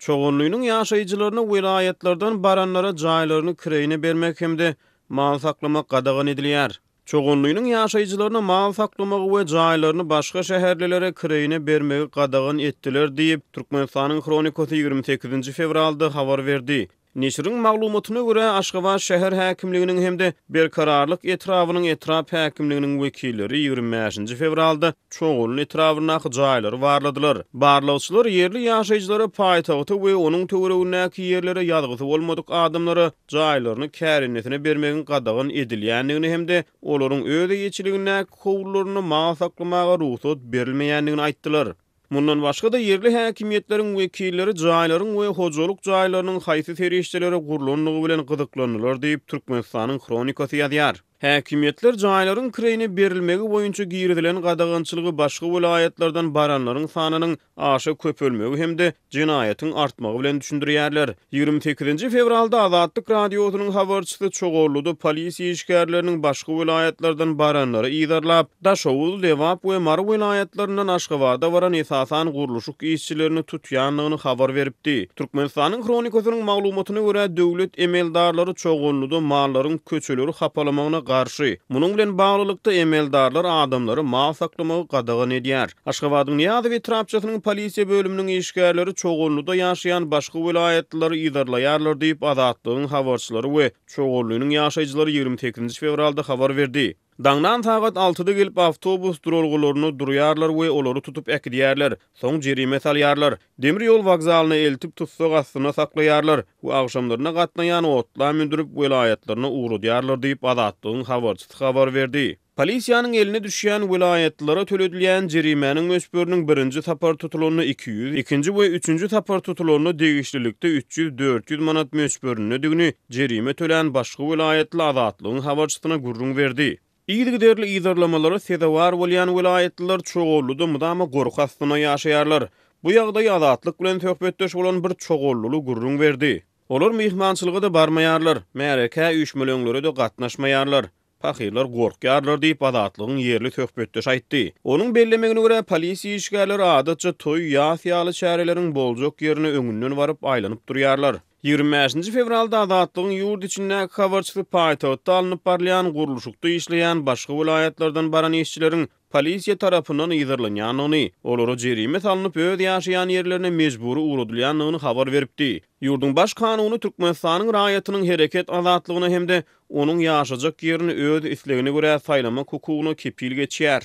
Çoganlynyň ýaşaýjylaryna welaýatlardan baranlara jaýlaryny kireýine bermek hem-de mal saklamak gadagan edilýär. Çoganlynyň ýaşaýjylaryna mal saklamagy we jaýlaryny başga şäherlilere kireýine bermegi gadagan etdiler diýip, Türkmenistanyň Hronikasy 28-nji fewralda habar berdi. Neşiriň maglumatyna görä, Aşgabat şäher häkimliginiň hem-de Berkararlyk etrabynyň etrap häkimliginiň wekilleri 25-nji fewralda Çoganly etrabyndaky jaýlary barladylar. Barlagçylar ýerli ýaşaýjylara paýtagta we onuň töweregindäki ýerlere ýazgysy bolmadyk adamlara jaýlaryny kärendesine bermegiň gadagan edilýändigini hem-de olaryň öz eýeçiligindäki howlularynda mal saklamaga rugsat berilmeýändigini aýtdylar. Mundan başga-da, ýerli häkimiýetleriň wekilleri jaýlaryň we hojalyk jaýlarynyň haýsy serişdelere gurlandygy bilen gyzyklandylar diýip, Türkmenistanyň Hronikasy ýazýar. Häkimiýetler jaýlaryň kireýine berilmegi boýunça girizilen gadagançylygy başga welaýatlardan baranlaryň sanynyň aşa köpelmegi hem-de jenaýatyň artmagy bilen düşündirýärler. 28-nji fewralda Azatlyk Radiosynyň habarçysy Çoganlyda polisiýa işgärleriniň başga welaýatlardan baranlary yzarlap, Daşoguz, Lebap we Mary welaýatlaryndan Aşgabada baran esasan gurluşyk işçilerini tutýandygyny habar beripdi. Türkmenistanyň Hronikasynyň maglumatyna görä, döwlet emeldarlary Çoganlyda mallaryň köçeleri hapalamagyna garşy. Munuň bilen baglylykda, emeldarlar adamlara mal saklamagy gadagan edýär. Aşgabadyň Nyýazow etrapçasynyň polisiýa bölüminiň işgärleri Çoganlyda ýaşaýan başga welaýatlylary yzarlaýarlar diýip, Azatlygyň habarçylary we Çoganlynyň ýaşaýjylary 28-nji fewralda habar berdi. Daňdan sagat altyda gelip awtobus duralgalarynda durýarlar we olary tutup äkidýärler. Soň jerime salýarlar. Demir ýol wokzalyna eltip tussag astynda saklaýarlar we agşamlaryna gatnaýan otla mündürip welaýatlaryna ugradýarlar diýip, Azatlygyň habarçysy habar berdi. Polisiýanyň eline düşýän welaýatlylara töledilýän jerimäniň möçberiniň birinji sapar tutulanda 200, ikinji we üçünji sapar tutulanda degişlilikde 300-400 manat möçberindedigini jerime tölän başga welaýatly Azatlygyň habarçysyna gürrüň berdi. Yzygiderli yzarlamalara sezewar bolýan welaýatlylar Çoganlyda mydama gorky astynda ýaşaýarlar. Bu ýagdaýy Azatlyk bilen söhbetdeş bolan bir çoganlyly gürrüň berdi. Olar myhmançylyga-da barmaýarlar, märekä, üýşmeleňlere-de gatnaşmaýarlar. Pahyrlar gorkýarlar diýip, Azatlygyň ýerli söhbetdeşi aýtdy. Onuň bellemegine görä, polisiýa işgärleri adatça toý, ýas ýaly çäreleriň boljak ýerine öňünden baryp, aýlanyp durýarlar. 25-nji fewralda Azatlygyň ýurt içindäki habarçysy paýtagtda alnyp barylýan gurluşykda işleýän başga welaýatlardan baran işçileriň polisiýa tarapyndan yzarlanýandygyny, olara jerime salnyp, öz ýaşaýan ýerlerine mejbury ugradylýandygyny habar beripdi. Ýurduň Baş kanuny Türkmenistanyň raýatynyň hereket azatlygyna hem-de onuň ýaşajak ýerini öz islegine görä saýlamak hukugyna kepil geçýär.